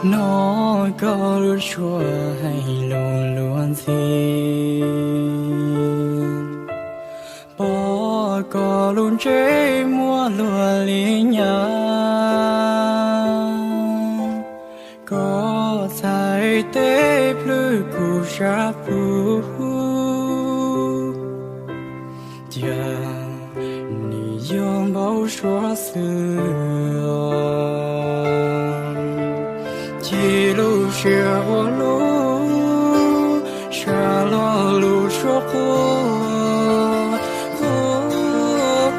Hnov koj lub suab hais lus luag ntxhi, pom koj lub ntsej muag luag li nyab, koj txhais tes plhws kuv sab plhu, cia nws yuav npau suav xwb. Ci lub siab ua lub sab lo lub suab quaj, quaj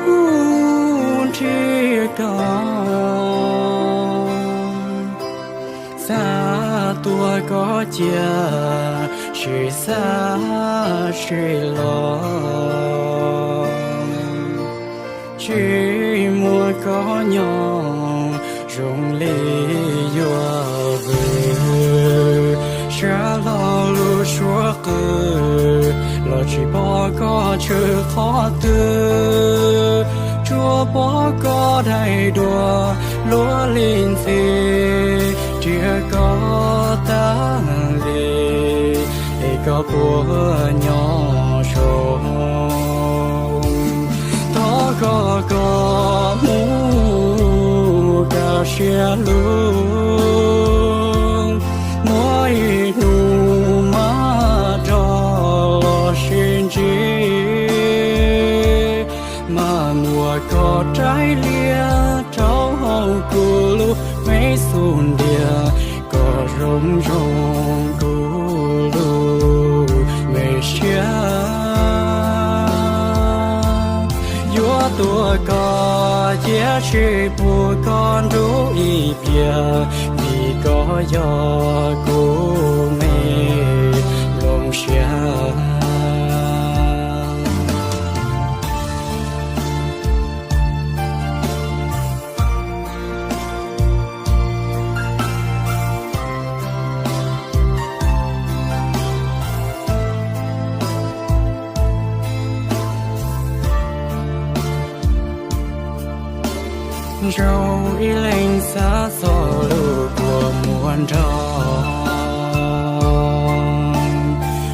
nrhiav koj. Xav tuav koj cia, tsis xav sib los. Tsis muaj koj nyob zoo li yuav vwm, sab lo lub suab qw los tsis pom koj tshwm qhov twg. Tsuas pom koj daim duab luag li ntxhi, nrhiav koj tas li, es koj puas nyob zoo? Thov koj koj mus kaj siab lug, muaj ib hnub mam rov los sib ntsib, mam muab koj raws li rau hauv kuv lub me xub ntiag, kom zoo zoo kuv lub me siab. Yuav tuav koj cia tsis pub koj nrug ib pliag, vim koj yog kuv me nplooj siab. Zoo ib leeg xav txog lub kua muag nrog,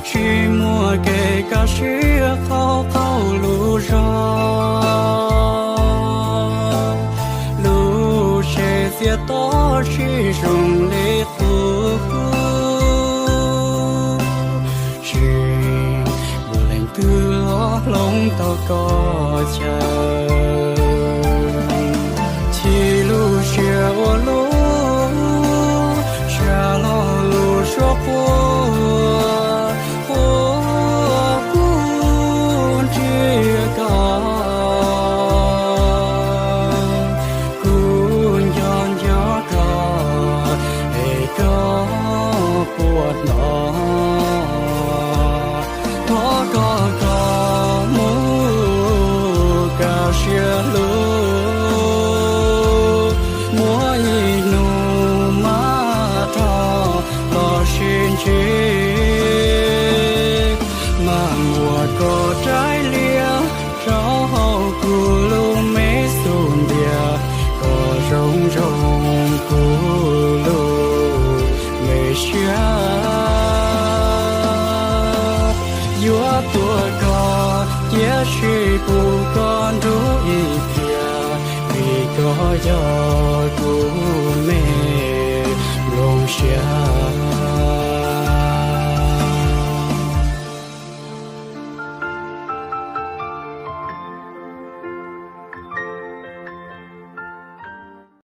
tsis muaj kev kaj siab qaug qaug lub zog. Lub tsev txias to tsis zoo li qub, tsis muaj leej twg los hloov tau koj chaw. Ci lub siab ua lub sab lo lub suab quaj, quaj nrhiav koj. Kuv nco nco koj, es koj puas hnov? Thov koj koj mus kaj siab lug, muaj ib hnub mam rov los sib ntsib, mam muab koj raws li rau hauv kuv lub me xub ntiag, kom zoo zoo kuv lub me siab. Yuav tuav koj cia tsis pub koj nrug ib pliag, vim koj yog kuv me nplooj siab.